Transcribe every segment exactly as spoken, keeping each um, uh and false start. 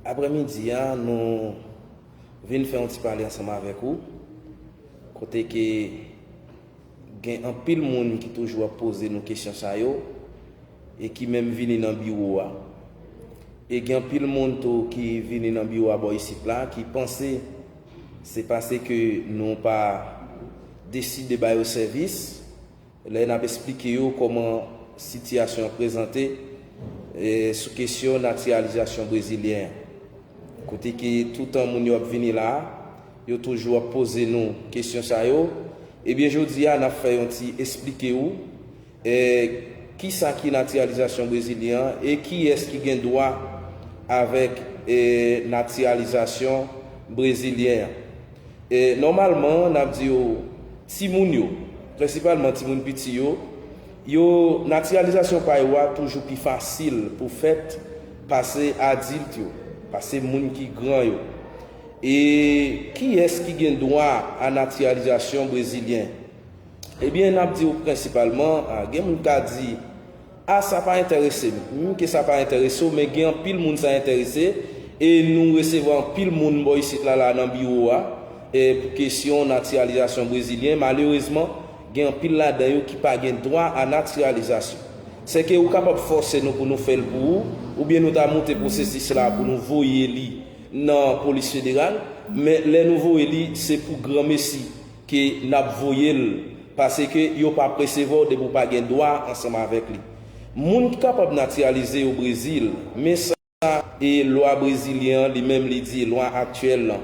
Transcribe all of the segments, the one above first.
Aprèmidi a, nou vin fè yon ti pale ansanm avèk ou, kote ke gen anpil moun ki toujou ap poze nou kesyon sa yo, e ki menm vini nan biwo a. E gen anpil moun tou ki vini nan biwo a bò isit la, ki panse se paske nou pa deside ba yo sèvis, lè n ap esplike yo kòman sitiyasyon an prezante, e, sou kesyon natiralizasyon brezilyen an. Kote ke toutan moun yo ap vini la, yo toujou ap poze nou kesyon sa yo. Ebyen, jodi a, n ap fè yon ti esplike ou, e, kisa ki natiralizasyon brezilyen an e kiyès ki gen dwa avèk, e, natiralizasyon brezilyen an. E, nòmalman, n ap di yo, timoun yo, prensipalman timoun piti yo, yo, natiralizasyon pa yo a toujou pi fasil pou fèt pase adilt yo, pase moun ki gran yo. E kiyès ki gen dwa a natiralizasyon brezilyen? Ebyen, n ap di w prensipalman, a, gen moun ka di, a, sa pa enterese m. M ke sa pa enterese w, men gen anpil moun sa enterese, e nou resevwa anpil moun bò isit la, la nan biwo a, e pou kesyon natiralizasyon brezilyen. Malerezman, gen anpil ladan yo ki pa gen dwa a natiralizasyon. Sèke ou kapab fòse nou pou nou fè l pou ou, oubyen nou ta moute pwosesis la pou nou voye li nan polis federal, men lè nou voye li, se pou granmesi ke n ap voye l, paske yo p ap resevwa w depi w pa gen dwa ansanm avèk li. Moun ki kapab natiralize yo Brezil, men sa e lwa brezilyen an li menm li di, lwa aktyèl lan.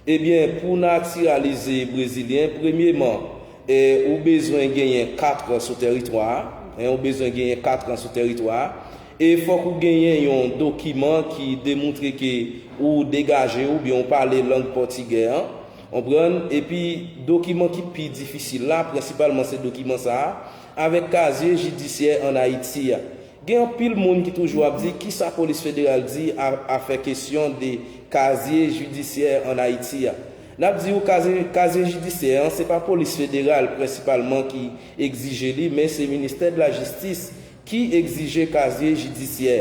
Ebyen, pou natiralize brezilyen, premyeman, e, ou bezwen genyen kat an sou tèritwa a, en, ou bezwen genyen kat an sou tèritwa a, e fòk ou genyen yon dokiman ki demontre ke ou degaje w oubyen ou pale lang pòtigè an, konprann? Epi, dokiman ki pi difisil la, prensipalman se dokiman sa a, avèk kazye jidisyè ann Ayiti a. Gen anpil moun ki toujou ap di, kisa polis federal di a, afè kesyon de kazye jidisyè ann Ayiti a? N ap di w, kazye, kazye jidisyè an, se pa polis federal prensipalman ki egzije li, men se ministè de la jistis ki egzije kazye jidisyè.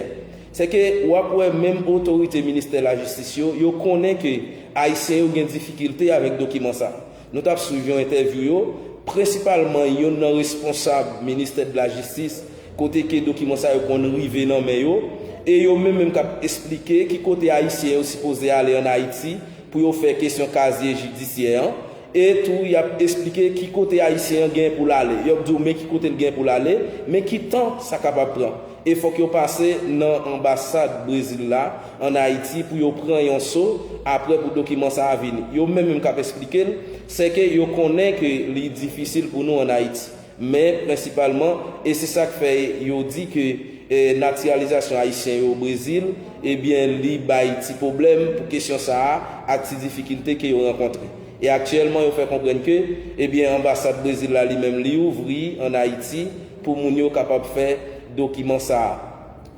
Sèke w ap wè menm otorite ministè lajistis yo, yo konnen ke Ayisyen yo gen difikilte avèk dokiman sa. Nou t ap swiv yon entèvyou yo, prensipalman youn nan responsab ministè de la jistis, kote ke dokiman sa yo konn rive nan men yo, e yo menm menm k ap esplike ki kote Ayisyen yo sipoze ale ann Ayiti pou yo fè kesyon kazye jidisyè an, e tou y ap esplike ki kote Ayisyen an gen pou l ale. Y ap di w men ki kote l gen pou l ale, men ki tan sa kapab pran. E fòk yo pase nan anbasad Brezil la, ann Ayiti, pou yo pran yon so, apre pou dokiman sa a vini. Yo menm menm k ap esplike l, sèke yo konnen ke li difisil pou nou ann Ayiti. Men, prensipalman, e se sa k fè yo di ke, e, natiralizasyon ayisyen yo Brezil, ebyen, li bay ti pwoblèm pou kesyon sa a ak ti difikilte ke yo rankontre. E aktyèlman, yo fè konprann ke, ebyen, anbasad Brezil la li menm li ouvri ann Ayiti pou moun yo kapab fè dokiman sa a.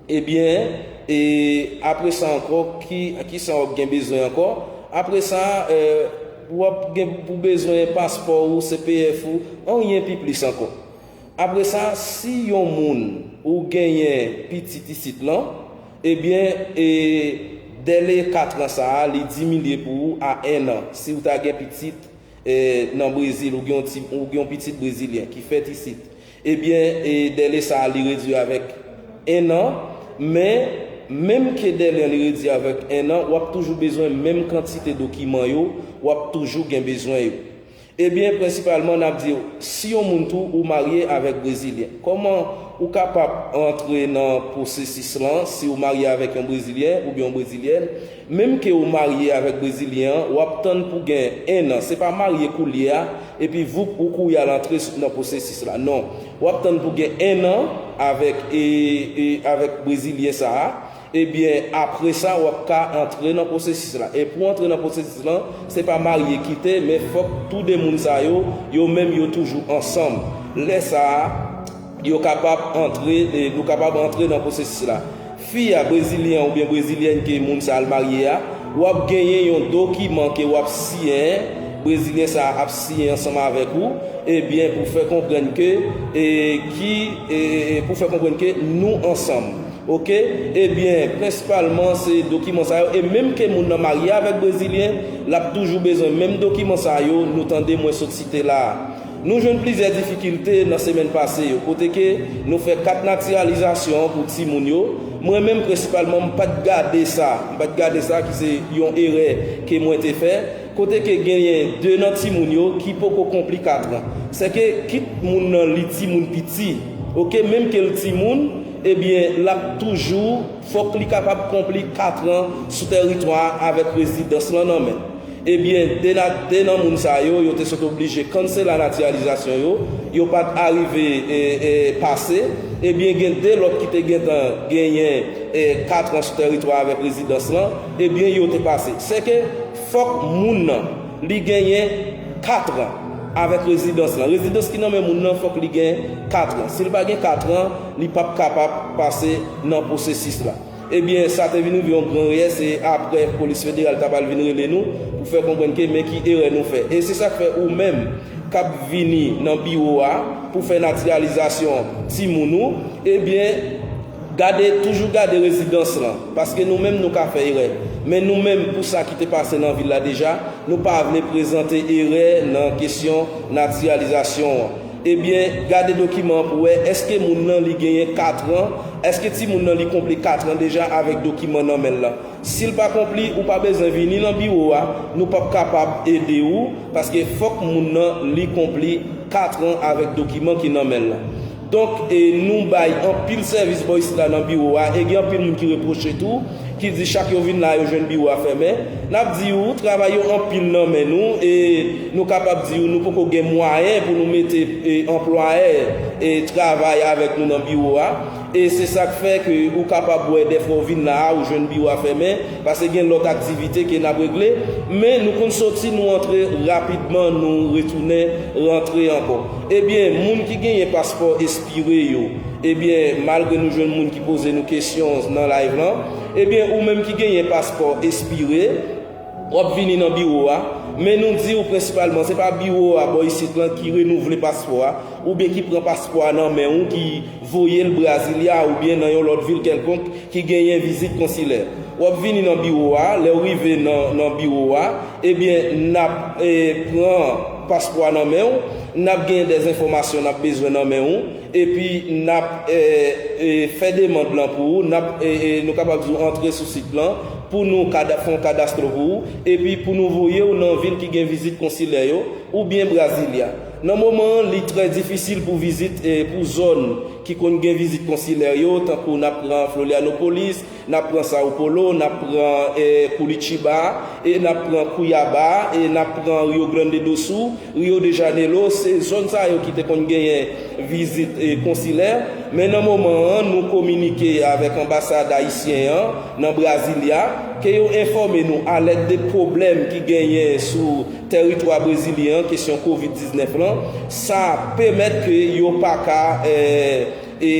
Ebyen, e apre sa ankò, ki, kisa w ap gen bezwen ankò? Apre sa, e, w ap gen pou bezwen paspò ou, C P F ou, anyen pi plis ankò. Apre sa, si yon moun ou genyen pitit isit lan, ebyen, e, dèle kat an sa a, li diminye pou ou a en an. Si w ta gen pitit, e, nan Brezil, ou gen yon ti, ou gen yon pitit brezilyen ki fèt isit, ebyen, e, dèle sa a, li redui avèk en an, men, menm ke dèle an li redui avèk en an, w ap toujou bezwen menm kantite dokiman yo, w ap toujou gen bezwen yo. Ebyen, prensipalman, n ap di w, si yon moun tou ou marye avèk brezilyen, kòman ou kapab antre nan pwosesis lan si ou marye avèk yon brezilyen oubyen yon brezilyèn? Menm ke ou marye avèk brezilyen an, w ap tann pou gen en an. Se pa marye koulye a, epi voup ou kouri al antre s-, nan pwosesis la. Non. W ap tann pou gen en an avèk, e, e, avèk brezilyen sa a. Ebyen, apre sa, w ap ka antre nan pwosesis la. E pou antre nan pwosesis lan, se pa marye kite, men fòk tou de moun sa yo, yo menm yo toujou ansanm. Lè sa a, yo kapab antre, e, nou kapab antre nan pwosesis la. Fi a, brezilyen oubyen brezilyèn ke moun sa al marye a, w ap genyen yon dokiman ke w ap siyen, brezilyen sa a ap siyen ansanm avèk ou, ebyen, pou fè konprann ke, e, ki, e, e, pou fè konprann ke nou ansanm. Oke, ebyen, prensipalman se dokiman sa yo, e menm ke moun nan marye avèk brezilyen, l ap toujou bezwen menm dokiman sa yo, nou tande mwen sot site la a. Nou jwenn plizyè difikilte nan semèn pase yo, kote ke nou fè kat natiralizasyon an pou timoun yo. Mwen menm, prensipalman, m pa t gade sa, m pa t gade sa ki se yon erè ke mwen te fè, kote ke genyen de nan timoun yo ki poko konpli kat an. Sèke kit moun nan li timoun piti, oke, menm ke l timoun, ebyen, l ap toujou, fòk li kapab konpli kat an sou tèritwa a avèk rezidans lan nan men l. Ebyen, de na-, de nan moun sa yo, yo te sot oblije kansela natiralizasyon yo, yo pa t arive, e, e, pase. Ebyen, gen de lòt ki te gentan genyen, e, kat an sou tèritwa avèk rezidans lan, ebyen, yo te pase. Sèke fòk moun nan, li genyen kat an avèk rezidans lan. Rezidans ki nan men moun nan, fòk li gen kat an. Si l pa gen kat an, li p ap kapab pase nan pwosesis la. Ebyen, sa te vin rive yon gran erè, se apre polis federal ta pral vin rele nou pou fè konprann ke men ki erè nou fè. E se sa k fè ou menm k ap vini nan biwo a pou fè natiralizasyon timoun ou, ebyen, gade, toujou gade rezidans lan, paske nou menm nou ka fè erè. Men nou menm, pou sa ki te pase nan vil la deja, nou pa vle prezante erè nan kesyon natiralizasyon an. Ebyen, gade dokiman an pou wè èske moun nan li genyen kat an, èske timoun nan li konpli kat an deja avèk dokiman nan men l lan. Si l pa konpli, ou pa bezwen vini nan biwo a, nou p ap kapab ede ou, paske fòk moun nan li konpli kat an avèk dokiman ki nan men l lan. Donk, e, nou bay anpil sèvis bò isit la nan biwo a, e gen anpil moun ki repwoche tou, ki di chak yo vin la, yo jwenn biwo a fèmen. N ap di ou, travay yo anpil nan men nou, e nou kapab di ou, nou poko gen mwayen pou nou mete, e, anplwayè, e, travay avèk nou nan biwo a. E se sa k fè ke ou kapab wè dèfwa ou vin la a, ou jwenn biwo a fèmen, paske gen lòt aktivite ke n ap regle, men nou konn soti, nou antre rapidman, nou retounen rantre ankò. Ebyen, moun ki genyen paspò espire yo, ebyen, malgre nou jwenn moun ki poze nou kesyon nan live lan, ebyen, ou menm ki genyen paspò espire, w ap vini nan biwo a, men nou di w prensipalman, se pa biwo a bò isit lan ki renouvle paspò a, oubyen ki pran paspò a nan men w, ki voye l Brasilia oubyen nan yon lòt vil kèlkonk ki genyen vizit konsilè. W ap vini nan biwo a, lè w rive nan, nan biwo a, ebyen, n ap, e, pran paspò a nan men w, n ap gen dèz enfòmasyon n ap bezwen nan men w, epi n ap, e, e, fè demann lan pou ou, n ap, e, e, nou kapab di w antre sou sit lan pou nou kada-, fè yon kadastro pou ou, epi pou nou voye w nan vil ki gen vizit konsilè yo, oubyen Brasilia. Nan moman an, li trè difisil pou vizit, e, pou zòn ki konn gen vizit konsilè yo, tankou n ap pran Florianópolis, n ap pran São Paulo, n ap pran, e, Curitiba, e n ap pran Cuiabá, e n ap pran Rio Grande do Sul, Rio de Janeiro, se zòn sa yo ki te konn genyen vizit, e, konsilè. Men nan moman an, nou kominike avèk anbasad ayisyen an nan Brasilia, ke yo enfòme nou alèd de pwoblèm ki genyen sou tèritwa brezilyen an, kesyon kovid diznèf lan, sa pèmèt ke yo pa ka, e, e,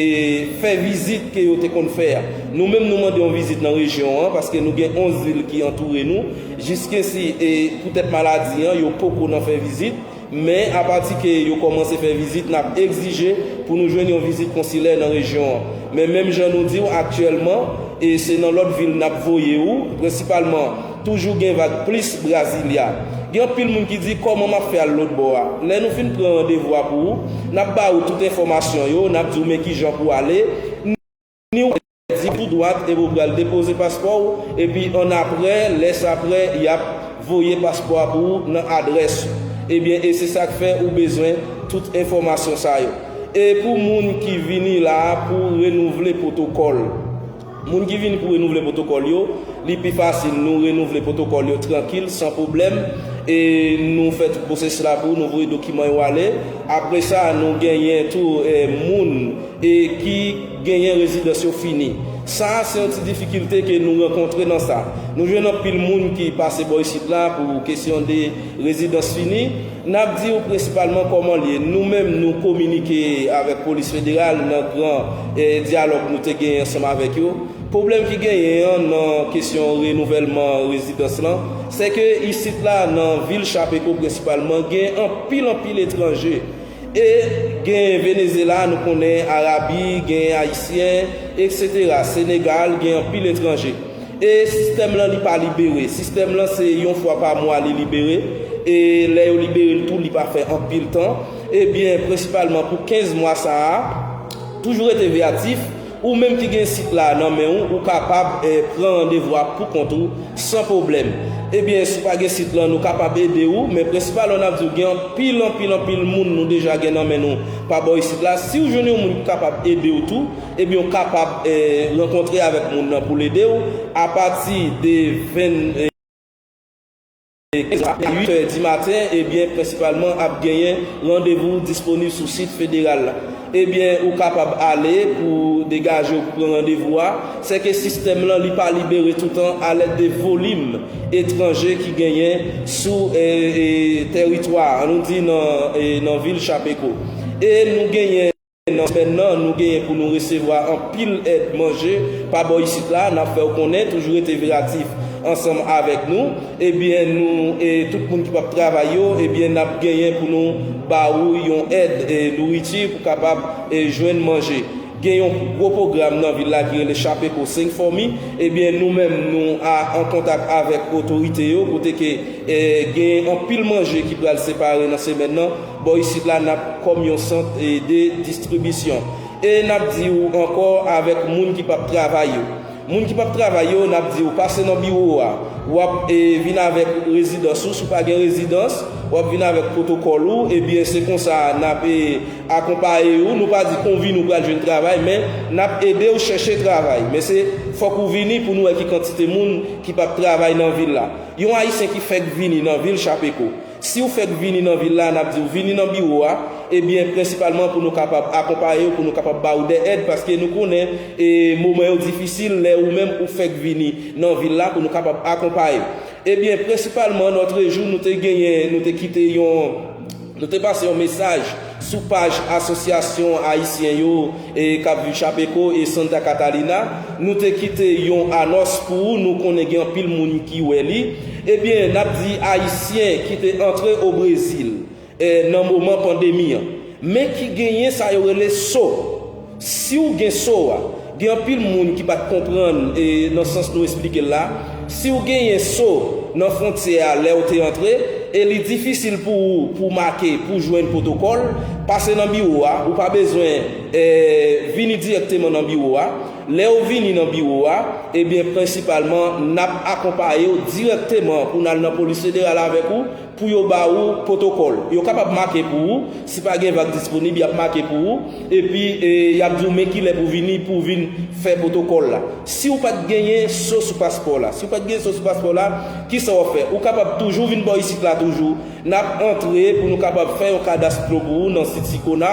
fè vizit ke yo te konn fè a. Nou menm, nou mande yon vizit nan rejyon an, paske nou gen onz vil ki antoure nou. Jiskensi, e, poutèt maladi an, yo poko nan fè vizit. Men, apati ke yo kòmanse fè vizit, n ap egzije pou nou jwenn yon vizit konsilè nan rejyon an. Men, menm jan nou di w, aktyèlman, e se nan lòt vil n ap voye ou, prensipalman, toujou gen vag plis Brasilia. Gen anpil moun ki di, "Kòman m ap fè al lòt bò a?" Lè nou fin pran randevou a pou ou, n ap ba ou tout enfòmasyon yo, n ap di w men kijan pou w ale. Ni w di tou dwat epi w pral depoze paspò w, epi annapre, lè sa prè, y ap voye paspò a pou ou nan adrès ou. Ebyen, e se sa k fè ou bezwen tout enfòmasyon sa yo. E pou moun ki vini la a pou renouvle pwotokòl, moun ki vini pou renouvle pwotokòl yo, li pi fasil, nou renouvle pwotokòl yo trankil, san pwoblèm, e nou fè tout pwosesis la pou ou, nou voye dokiman yo ale. Apre sa, nou genyen tou, e, moun, e, ki genyen rezidans yo fini. Sa a, se yon ti difikilte ke nou rankontre nan sa. Nou jwenn anpil moun ki pase bò isit la pou kesyon de rezidans fini. N ap di w prensipalman kòman l ye. Nou menm, nou kominike avèk polis federal nan gran, e, dyalòg nou te genyen ansanm avèk yo. Pwoblèm ki genyen an nan kesyon renouvèlman rezidans lan, se ke isit la, nan vil Chapecó prensipalman, gen anpil, anpil etranje. E gen Venezyela, nou konnen Arabi, gen Ayisyen, etsetera. Senegal, gen anpil etranje. E sistèm lan li pa libere. Sistèm lan se yon fwa pa mwa li libere. E lè yo libere l tou, li pa fè anpil tan. Ebyen, prensipalman pou kenz mwa sa a, toujou rete veyatif. Ou menm ki gen sit la nan men w, ou kapab eh, pran randevou a pou kont ou san pwoblèm. Ebyen, si w pa gen sit lan, nou kapab ede w, men prensipalman n ap di w gen anpil, anpil, anpil moun nou deja gen nan men nou pa bò isit la. Si w jwenn yon moun ki kapab ede w tou, ebyen, w kapab eh, rankontre avèk moun nan pou l ede w apati de ven, eh, uit è di maten, ebyen, prensipalman ap genyen randevou disponib sou sit federal la. Ebyen, ou kapab ale pou degaje w pou pran randevou a. Sèke sistèm lan, li pa libere toutan alèd de volim etranje ki genyen sou eh, eh, tèritwa, an nou di nan, eh, nan vil Chapeko. E nou genyen nan semèn nan, nou genyen pou nou resevwa anpil èd manje pa bò isit la. N ap fè w konnen, toujou rete veyatif ansanm avèk nou. Ebyen, nou, e tout moun ki p ap travay yo, ebyen, n ap genyen pou nou ba ou yon èd e nouriti pou kapab e jwenn manje. Gen yon gwo pwogram nan vil la ki rele Chapeko senk Fòmi. Ebyen, nou menm, nou a, an kontak avèk otorite yo, kote ke e, gen anpil manje ki pral separe nan semèn nan. Bò isit la, n ap kòm yon sant e, de distribisyon. E n ap di w ankò avèk moun ki p ap travay yo. Moun ki p ap travay yo, n ap di w pase nan biwo a. W ap e, vin avèk rezidans ou. Si w pa gen rezidans, w ap vin avèk pwotokòl ou. Ebyen, se konsa n ap e, akonpaye w. Nou pa di konvin ou pral jwenn travay, men n ap ede w chèche travay. Men se fòk ou vini pou nou wè ki kantite moun ki p ap travay nan vil la. Yon Ayisyen ki fèk vini nan vil Chapeko. Si w fèk vini nan vil la, n ap di w vini nan biwo a, ebyen, prensipalman pou nou kapab akonpaye w, pou nou kapab ba w de èd, paske nou konnen e, moman yo difisil lè ou menm ou fèk vini nan vil la pou nou kapab akonpaye w. Ebyen, prensipalman, lòtrejou, nou te genyen, nou te kite yon, nou te pase yon mesaj sou paj asosyasyon ayisyen yo e k ap viv Chapeko e Santa Catalina. Nou te kite yon anons pou ou, nou konnen gen anpil moun ki wè li. Ebyen, n ap di Ayisyen ki te antre o Brezil e, nan moman pandemi an, men ki genyen sa yo rele so. Si w gen so a, gen anpil moun ki pa t konprann e, nan sans nou esplike l la. Si w genyen so nan fwontyè a lè w te antre, e li difisil pou ou pou w make pou w jwenn pwotokòl, pase nan biwo a, ou pa bezwen e, vini dirèkteman nan biwo a. Lè w vini nan biwo a, ebyen, prensipalman, n ap akonpaye w dirèkteman pou n al nan polis federal avèk ou, pou yo ba ou pwotokòl. Yo kapab make pou ou, si pa gen vag disponib, y ap make pou ou, epi e, y ap di w men kilè pou vini, pou vin fè pwotokòl la. Si w pa t genyen so sou paspò la, si w pa t genyen so sou paspò la, kisa w ap fè? Ou kapab toujou vin bò isit la toujou. N ap antre pou nou kapab fè yon kadastro pou ou nan sit Sicona.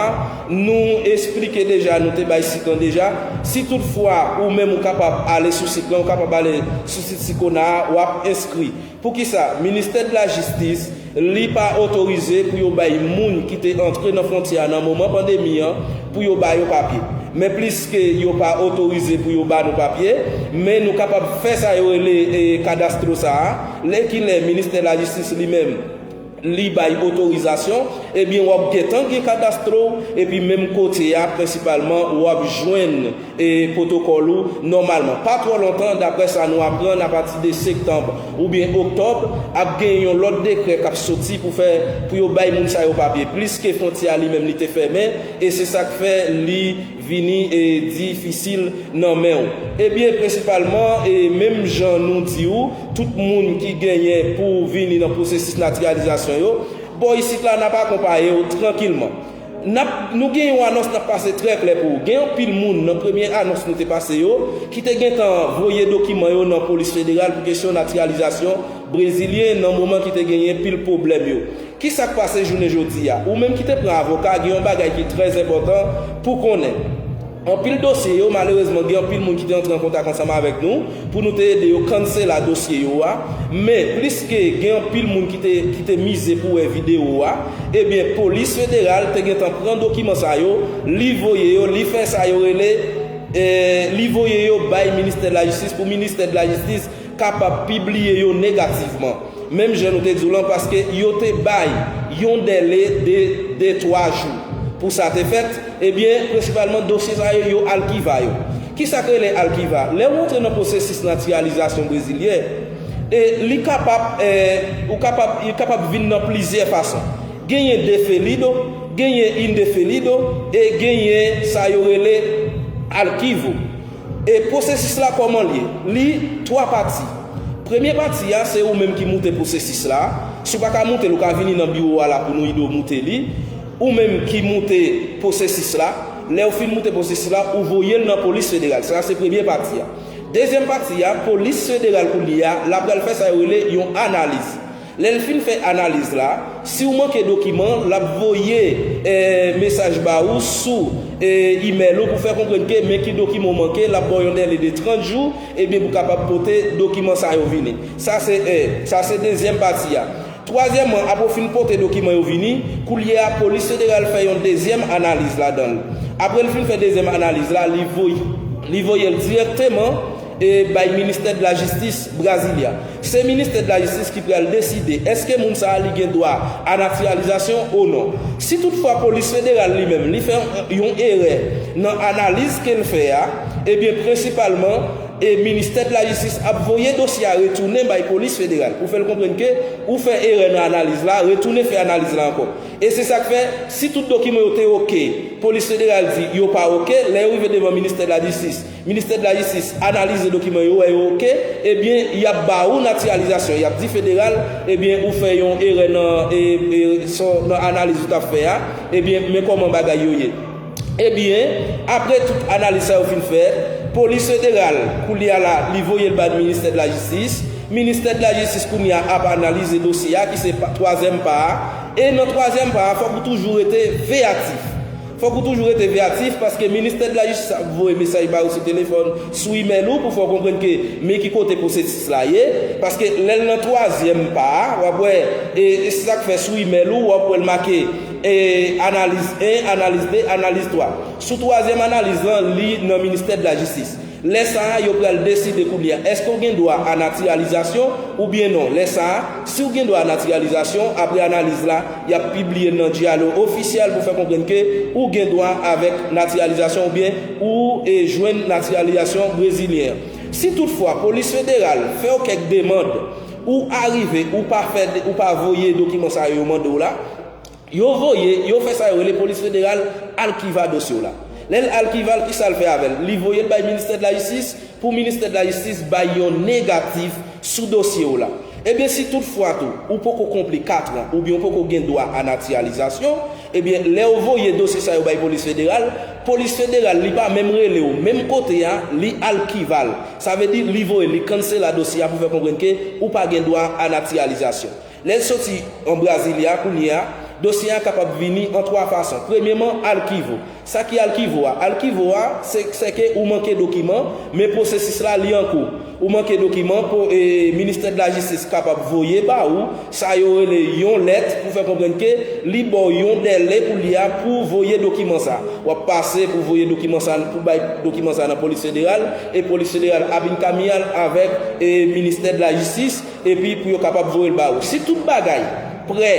Nou esplike deja, nou te bay sit lan deja. Si toutfwa ou menm ou kapab ale sou sit lan, ou kapab ale sou sit Sicona a, w ap enskri. Poukisa? Ministè de la Jistis, li pa otorize pou yo bay moun ki te antre nan fwontyè a nan moman pandemi an, pou yo ba yo papye. Men pliske yo pa otorize pou yo ba nou papye, men nou kapab fè sa yo rele e, kadastro sa a. Lè kilè Ministè Lajistis li menm, li bay otorizasyon, ebyen w ap gentan gen kadastro w, epi menm kote a, prensipalman, w ap jwenn e, pwotokòl ou nòmalman. Pa twò lontan, daprè sa nou aprann, apati de septanm oubyen oktòb, ap gen yon lòt dekrè k ap soti pou fè, pou yo bay moun sa yo papye. Pliske fwontyè a li menm li te fèmen, e se sa k fè li vini e, difisil nan men w. Ebyen, prensipalman, e menm jan nou di w, tout moun ki genyen pou vini nan pwosesis natiralizasyon yo, bò isit la, n ap akonpaye w trankilman. N ap, nou gen yon anons n ap pase trè klè pou ou. Gen anpil moun nan premye anons nou te pase yo ki te gentan voye dokiman yo nan polis federal pou kesyon natiralizasyon brezilyen nan moman ki te genyen pil pwoblèm yo. Kisa k pase jounen jodi a? Ou menm ki te pran avoka, gen yon bagay ki trè enpòtan pou konnen. Anpil dosye yo, malerezman, gen anpil moun ki te antre an kontak ansanm avèk nou pou nou te ede yo kansela dosye yo a. Men, pliske gen anpil moun ki te, ki te mize pou wè videyo a, ebyen, polis federal te gentan pran dokiman sa yo, li voye yo, li fè sa yo rele, e, li voye yo bay Ministè de la Jistis pou Ministè de la Jistis kapab pibliye yo negativman. Menm jan nou te di w lan, paske yo te bay yon dèle de, de twa jou. pou sa te fèt, ebyen, prensipalman, dosye sa yo, yo alkiva yo. Kisa k rele alkiva? Lè w antre nan pwosesis natiralizasyon brezilyen, e li kapab, eh, ou kapab, li kapab vin nan plizyè fason. Genyen defelido, genyen indefelido, e genyen sa yo rele arquivo. E pwosesis la kòman l ye? Li twa pati. Premye pati a, se ou menm ki moute pwosesis la. Si w pa ka moute l, ou ka vini nan biwo a la pou nou ede w moute li. Ou menm ki moute pwosesis la, lè w fin moute pwosesis la, ou voye l nan polis federal. Sa se premye pati a. Dezyèm pati a, polis federal kounye a, l ap pral fè sa yo rele yon analiz. Lè l fin fè analiz la, si w manke dokiman, l ap voye, eh, mesaj ba ou sou, eh, imèl ou pou fè konprann ke men ki dokiman w manke, l ap ba w yon dèle de trant jou, ebyen pou kapab pote dokiman sa yo vini. Sa se, eh, sa se dezyèm pati a. Twazyèmman, apre w fin pote dokiman yo vini, koulye a polis federal fè yon dezyèm analiz ladan l. Apre l fin fè dezyèm analiz la, li voye, li voye l dirèkteman e bay Ministè de la Jistis Brasilia. Se Ministè de la Jistis ki pral deside èske moun sa a li gen dwa a natiralizasyon ou non. Si toutfwa polis federal li menm li fè yon erè nan analiz ke l fè a, ebyen prensipalman e Ministè de la Jistis ap voye dosye a retounen bay polis federal pou fè l konprann ke ou fè erè nan analiz la, retounen fè analiz la ankò. E se sa k fè, si tout dokiman yo te oke, polis federal di yo pa oke, lè yo rive devan Ministè de la Jistis, Ministè de la Jistis analize dokiman yo, wè yo oke, ebyen, y ap ba ou natiralizasyon, y ap di federal, ebyen, ou fè yon erè nan, e, e, nan analiz ou t ap fè a, ebyen, men kòman bagay yo ye. Ebyen, apre tout analiz sa yo fin fèt, polis federal, koulye a la, li voye l bay Ministè de la Jistis. Ministè de la Jistis kounye a ap analize dosye a, ki se twazyèm pa a. E nan twazyèm pa a, fòk ou toujou rete veyatif. Fòk ou toujou rete veyatif, paske Ministè de la Jistis ap voye mesaj ba ou sou telefòn, sou imèl ou, pou fè w konprann ke men ki kote pwosesis la ye. Paske lè l nan twazyèm pa a, w ap wè, e, e se sa k fè sou imèl ou, w ap wè l make e analiz en, analiz de, analiz twa. Sou twazyèm analiz lan, li nan Ministè de la Jistis. Lè sa a, yo pral deside kounye a, èske w gen dwa a natiralizasyon oubyen non. Lè sa a, si w gen dwa a natiralizasyon, apre analiz la, y ap pibliye l nan Diário Oficial pou fè konprann ke ou gen dwa avèk natiralizasyon oubyen ou e jwenn natiralizasyon brezilyen an. Si toutfwa polis federal fè w kèk demann, ou arive, ou pa fè, ou pa voye dokiman sa yo yo mande w la, yo voye, yo fè sa yo rele polis federal alkiva dosye w la. Lè l alkiva l, kisa l fè avè l? Li voye l bay Ministè de la Jistis pou Ministè de la Jistis bay yon negatif sou dosye w la. Ebyen, si toutfwa tou, ou poko konpli katran oubyen ou poko gen dwa a natiralizasyon, ebyen, lè w voye dosye sa yo bay polis federal, polis federal, li pa menm rele w, menm kote a, li alkiva l. Sa vle di, li voye, li kansela dosye a pou fè konprann ke ou pa gen dwa a natiralizasyon. Lè l soti an Brasilia kounye a, dosye a kapab vini an twa fason. Premyeman, alkivo. Sa ki alkivo a? Alkivo a, se, se ke ou manke dokiman, men pwosesis la, li an kou. Ou manke dokiman pou, e, Ministè de la Jistis kapab voye ba ou, sa yo rele yon lèt pou fè konprann ke li ba w yon dèle koulye a pou voye dokiman sa. W ap pase pou voye dokiman sa, pou bay dokiman sa nan polis federal, e polis federal ap vin kamiyal avèk, e, Ministè de la Jistis, epi pou yo kapab voye l ba ou. Si tout bagay prè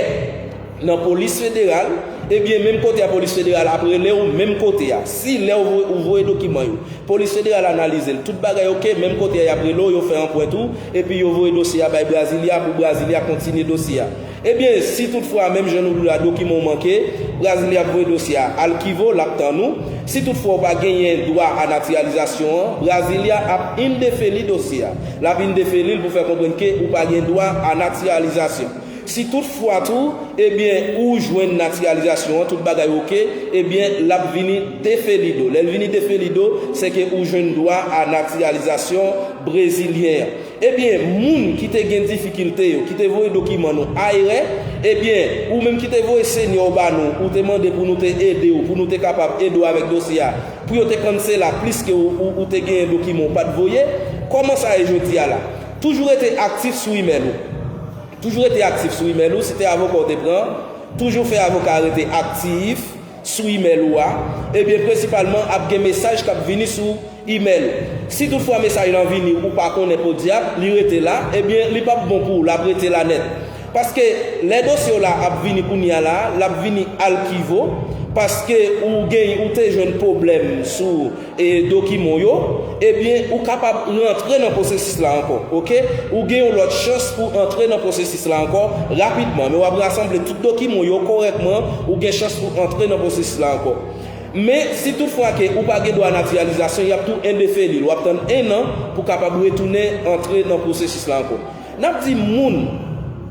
nan polis federal, ebyen, menm kote a polis federal ap rele w, menm kote a. Si lè w vo-, ou voye dokiman yo, polis federal analize l, tout bagay oke, menm kote a y ap rele w, yo fè anprent ou, epi yo voye dosye a bay Brasilia pou Brasilia kontinye dosye a. Ebyen, si toutfwa, menm jan nou di w la, dokiman w manke, Brasilia ap voye dosye a alkivo, l ap tann ou. Si toutfwa w pa genyen dwa a natiralizasyon an, Brasilia ap indefeli dosye a. L ap indefeli l pou fè konprann ke ou pa gen dwa a natiralizasyon. Si toutfwa tou, ebyen, ou jwenn natiralizasyon an, tout bagay oke, ebyen, l ap vini defelido. Lè l vini defelido, se ke ou jwenn dwa a natiralizasyon brezilyen an. Ebyen, moun ki te gen difikilte yo, ki te voye dokiman nou ayerè, ebyen, ou menm ki te voye senyè w ba nou, ou te mande pou nou te ede w, pou nou te kapab ede w avèk dosye a, pou yo te kansela plis ke ou, ou, ou te genyen dokiman ou pa t voye, kòman sa ye jodi a la? Toujou rete aktif sou imèl ou. Toujou rete aktif sou imèl ou, si te avoka w te pran, toujou fè avoka a rete aktif sou imèl ou a, ebyen, prensipalman, ap gen mesaj k ap vini sou imèl. Si toutfwa mesaj lan vini, ou pa konnen podyab, li rete la, ebyen, li p ap bon pou ou, l ap rete la nèt. Paske lè dosye w la ap vini kounye a la, l ap vini alkivo, paske ou gen, ou te jwenn pwoblèm sou e, dokiman w yo, ebyen, ou kapab rantre nan pwosesis la ankò, oke? Ou gen yon lòt chans pou antre nan pwosesis la ankò rapidman, men w ap rasanble tout dokiman w yo kòrèkman, ou gen chans pou antre nan pwosesis la ankò. Men, si toutfwa ke ou pa gen dwa natiralizasyon, y ap tou endefeli l. W ap tann en an pou kapab retounen antre nan pwosesis la ankò. N ap di moun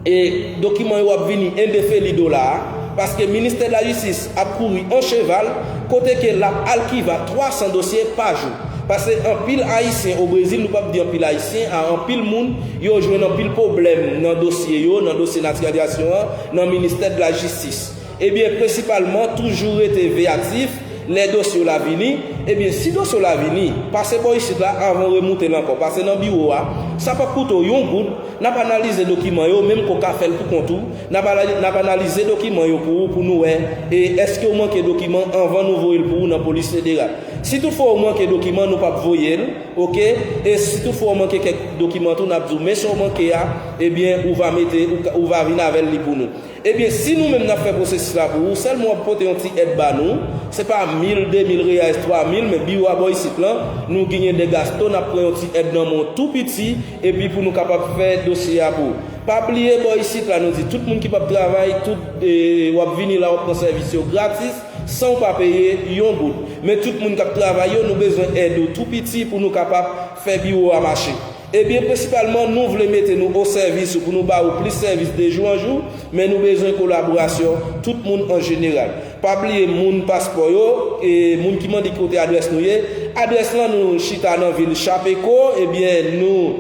e dokiman yo ap vini endefeli do la a, paske ministè de la jistis ap kouri an cheval, kote ke l ap alkiva twa san dosye pa jou. Paske anpil Ayisyen o Brezil, nou p ap di anpil Ayisyen, a anpil moun, yo jwenn anpil pwoblèm nan dosye yo, nan dosye natiralizasyon an, nan ministè de la jistis. Ebyen, prensipalman, toujou rete veyatif lè dosye w la vini. Ebyen, si dosye w la vini, pase bò isit la avan w remoute l ankò, pase nan biwo a, sa p ap koute w yon goud, n ap analize dokiman yo, menm ke w ka fè l pou kont ou, n ap, n ap analize dokiman yo pou ou, pou nou wè, e èske w manke dokiman anvan nou voye l pou ou nan polis federal. Si toutfwa w manke dokiman, nou p ap voye l, oke? E si toutfwa w manke kèk dokiman tou, n ap di w, men sa w manke a, ebyen, ou va mete, ou ka, ou va vin avè l li pou nou. Ebyen, si nou menm n ap fè pwosesis la pou ou, sèlman w ap pote yon ti èd ba nou, se pa mil, de mil reyais, twa mil, men biwo a bò isit lan, nou genyen de gasto, n ap pran yon ti èd nan men w tou piti, epi pou nou kapab fè dosye a pou ou. Pa bliye, bò isit la, nou di tout moun ki p ap travay, tout, e, w ap vini la, w ap pran sèvis yo gratis, san w pa peye yon goud. Men tout moun k ap travay yo, nou bezwen èd ou tou piti pou nou kapab fè biwo a mache. Ebyen, prensipalman, nou vle mete nou o sèvis ou pou nou ba ou plis sèvis de jou an jou, men nou bezwen kolaborasyon tout moun an jeneral. Pa bliye moun paspò yo, e moun ki mande kote adrès nou ye. Adrès lan, nou chita nan vil Chapecó, ebyen, nou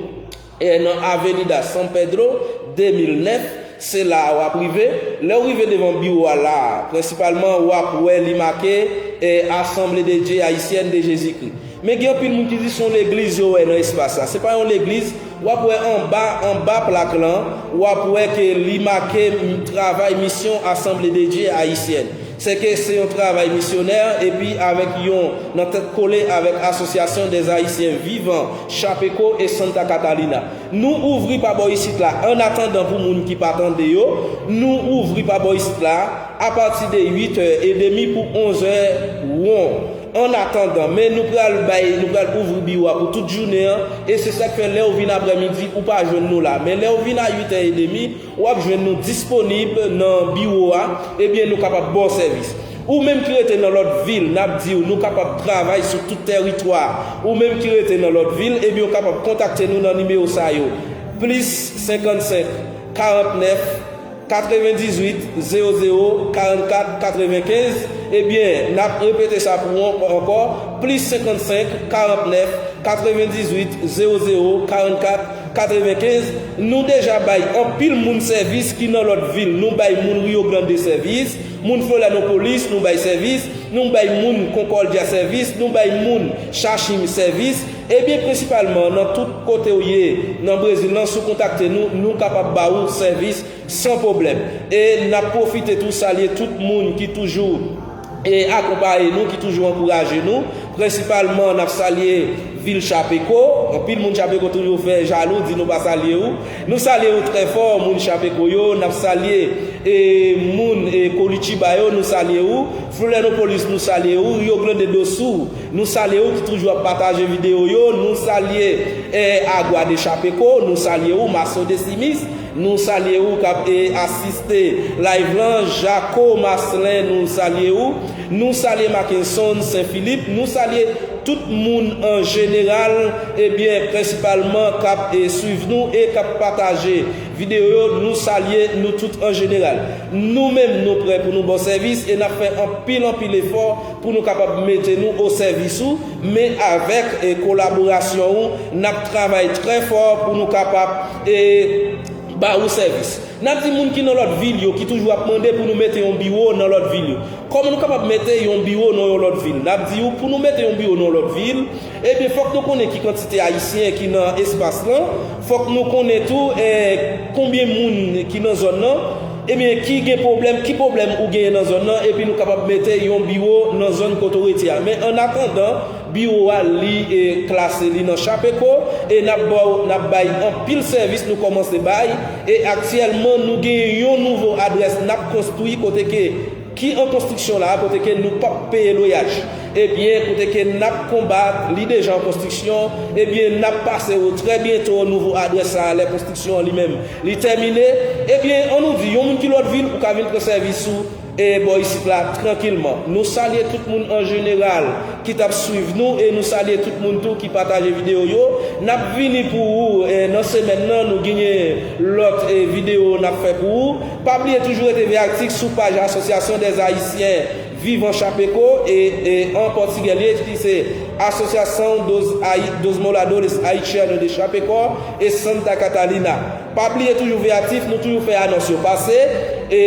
e, nan Avenida San Pedro, de mil nèf, se la a w ap rive. Lè w rive devan biwo a la a, prensipalman, w ap wè li make, e, Assemblée de Dieu Haïtienne de Jésus-Christ. Men gen anpil moun ki di se yon legliz yo wè nan espas la. Se pa yon legliz. W ap wè anba, anba plak lan, w ap wè ke li make m-, travay misyon Assemblée de Dieu Haïtienne. Se ke se yon travay misyonè, epi avèk yon nan tèt kole avèk Association des Haïtiens Vivant, Chapecó e Santa Catalina. Nou ouvri pa bò isit la, an atandan pou moun ki pa tande yo, nou ouvri pa bò isit la, apati de uit è edemi pou onz è won. An atandan, men nou pral bay, nou pral ouvri biwo a pou tout jounen an, e se sa k fè lè w vin aprèmidi, ou pa jwenn nou la. Men lè w vin a uit è edemi, w ap jwenn nou disponib nan biwo a, ebyen, nou kapab ba w sèvis. Ou menm ki rete nan lòt vil, n ap di w, nou kapab travay sou tout tèritwa. Ou menm ki rete nan lòt vil, ebyen, w kapab kontakte nou nan nimewo sa yo, plis senkannsenk, karantnèf, katrevendizuit, zewo zewo, karannkat, katrevenkenz. Ebyen, n ap repete sa pou ou ankò, plis senkannsenk, karantnèf, katrevendizuit, zewo zewo, karannkat, katrevenkenz. Nou deja bay anpil moun sèvis ki nan lòt vil. Nou bay moun Rio Grande sèvis, moun Florianópolis, nou bay sèvis, nou bay moun Concordia sèvis, nou bay moun Xaxim sèvis. Ebyen, prensipalman, nan tout kote w ye nan Brezil lan, si w kontakte nou, nou kapab ba ou sèvis san pwoblèm. E n ap pwofite tou salye tout moun ki toujou e akonpaye nou, ki toujou ankouraje nou. Prensipalman, n ap salye vil Chapecó. Anpil moun Chapecó toujou fè jalou, di nou pa salye ou. Nou salye ou trè fò, moun Chapecó yo. N ap salye e moun e Curitiba yo, nou salye ou. Florianópolis, nou salye ou. Rio Grande do Sul, nou salye ou ki toujou ap pataje videyo yo. Nou salye e Agua de Chapecó, nou salye ou. Maso de Simis, nou salye ou k ap e asiste live lan. Jaco Marcelin, nou salye ou. Nou salye Mackenson Saint Philippe, nou salye tout moun an jeneral, ebyen, prensipalman k ap e swiv nou e k ap pataje videyo yo, nou salye nou tout an jeneral. Nou menm, nou prè pou nou ba w sèvis e n ap fè anpil, anpil efò pou nou kapab mete nou o sèvis ou, men avèk e kolaborasyon ou, n ap travay trè fò pou nou kapab e ba ou sèvis. N ap di moun ki nan lòt vil yo, ki toujou ap mande pou nou mete yon biwo nan lòt vil yo. Kòman nou kapab mete yon biwo nan yon lòt vil? N ap di ou, pou nou mete yon biwo nan yon lòt vil, ebyen, fòk nou konnen ki kantite Ayisyen ki nan espas lan, fòk nou konnen tou e konbyen moun ki nan zòn nan, ebyen, ki gen pwoblèm, ki pwoblèm ou genyen nan zòn nan, epi nou kapab mete yon biwo nan zòn kote w rete a. Men an atandan, biwo a, li e klase li nan Chapecó, e n ap ba w, n ap bay anpil sèvis, nou kòmanse bay, e aktyèlman, nou gen yon nouvo adrès n ap konstwi kote ke ki an konstriksyon la, kote ke nou p ap peye lwayaj. Ebyen, kote ke n ap konbat, li deja an konstriksyon, ebyen, n ap pase yo trè byento nouvo adrès sa a, lè konstriksyon an li menm li tèmine. Ebyen, an nou di, yon moun ki lòt vil, ou ka vin pran sèvis ou e bò isit la trankilman. Nou salye tout moun an jeneral ki t ap swiv nou e nou salye tout moun tou ki pataje videyo yo. N ap vini pou ou e nan semèn nan nou genyen lòt e videyo n ap fè pou ou. Pa bliye toujou rete veyaktif sou paj Associação dos Haitianos Vivendo em Chapecó e, e an pòtigè li ki se Associação dos, Hai- dos Moradores Haitianos de Chapecó e Santa Catarina. Pa bliye toujou veyaktif, nou toujou fè anons yo pase. E,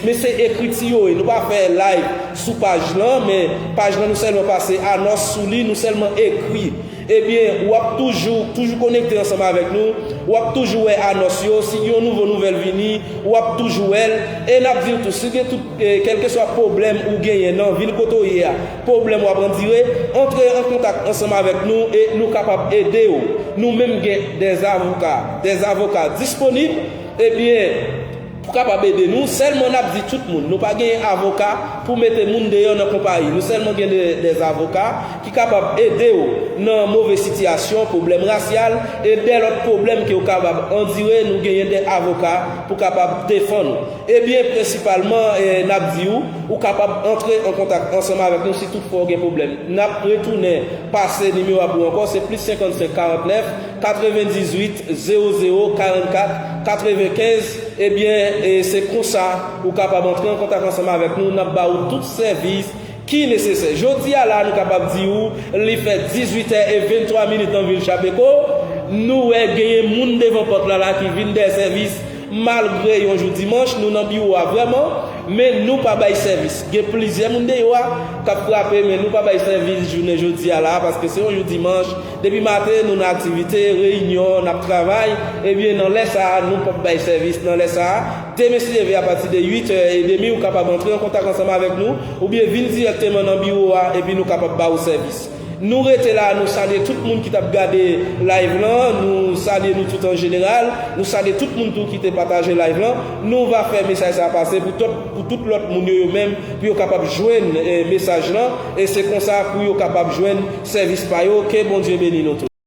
men se ekriti yo ye. Nou pa fè live sou paj lan, men paj lan nou sèlman pase anons sou li, nou sèlman ekri. Ebyen, w ap toujou, toujou konekte ansanm avèk nou. W ap toujou wè anons yo. Si gen yon nouvo nouvèl vini, w ap toujou wè l. E n ap di w tou, si gen tout, e, kèlkeswa pwoblèm ou genyen nan vil kote w ye a, pwoblèm w ap andire, antre an kontak ansanm avèk nou e nou kapab ede w. Nou menm gen des avocats, des avocats disponibles, ebyen, pou kapab ede nou, sèlman n ap di tout moun, nou pa genyen avoka pou mete moun deyò nan konpayi. Nou sèlman gen de, des avocats ki kapab ede w nan move sitiyasyon, pwoblèm rasyal, e de lòt pwoblèm ke w kapab andire, nou genyen de avoka pou kapab defann ou. Ebyen, prensipalman, e, n ap di w, ou kapab antre an kontak ansanm avèk nou si toutfwa w gen pwoblèm. N ap retounen pase nimewo a pou ou ankò, se plis senkannsenk karantnèf katrevendizuit zewo zewo karannkat katrevenkenz. Ebyen, e, se konsa ou kapab antre an kontak ansanm avèk nou, n ap ba ou tout sèvis ki nesesè. Jodi a la, nou kapab di ou, li fè dizuit è e venntwa minit nan vil Chapecó. Nou wè genyen moun devan pòt la la ki vin dèyè sèvis, malgre yon jou dimanch, nou nan biwo a vrèman, men nou pa bay sèvis. Gen plizyè moun deyò a k ap frape, men nou pa bay sèvis jounen jodi a la, paske se yon jou dimanch. Depi maten, nou nan aktivite, reyinyon, n ap travay. Ebyen, nan lè sa a, nou p ap bay sèvis nan lè sa a. Demen, si Dye vle, apati de uit è edemi, ou kapab antre an kontak ansanm avèk nou, oubyen vin dirèkteman nan biwo a, epi nou kapab ba ou sèvis. Nou rete la, nou salye tout moun ki t ap gade live lan, nou salye nou tout an jeneral, nou salye tout moun tou ki te pataje live lan. Nou va fè mesaj sa a pase pou tout, pou tout lòt moun yo, yo menm, pou yo kapab jwenn, e, mesaj lan, e se konsa pou yo kapab jwenn sèvis pa yo. Ke Bondye beni nou tout.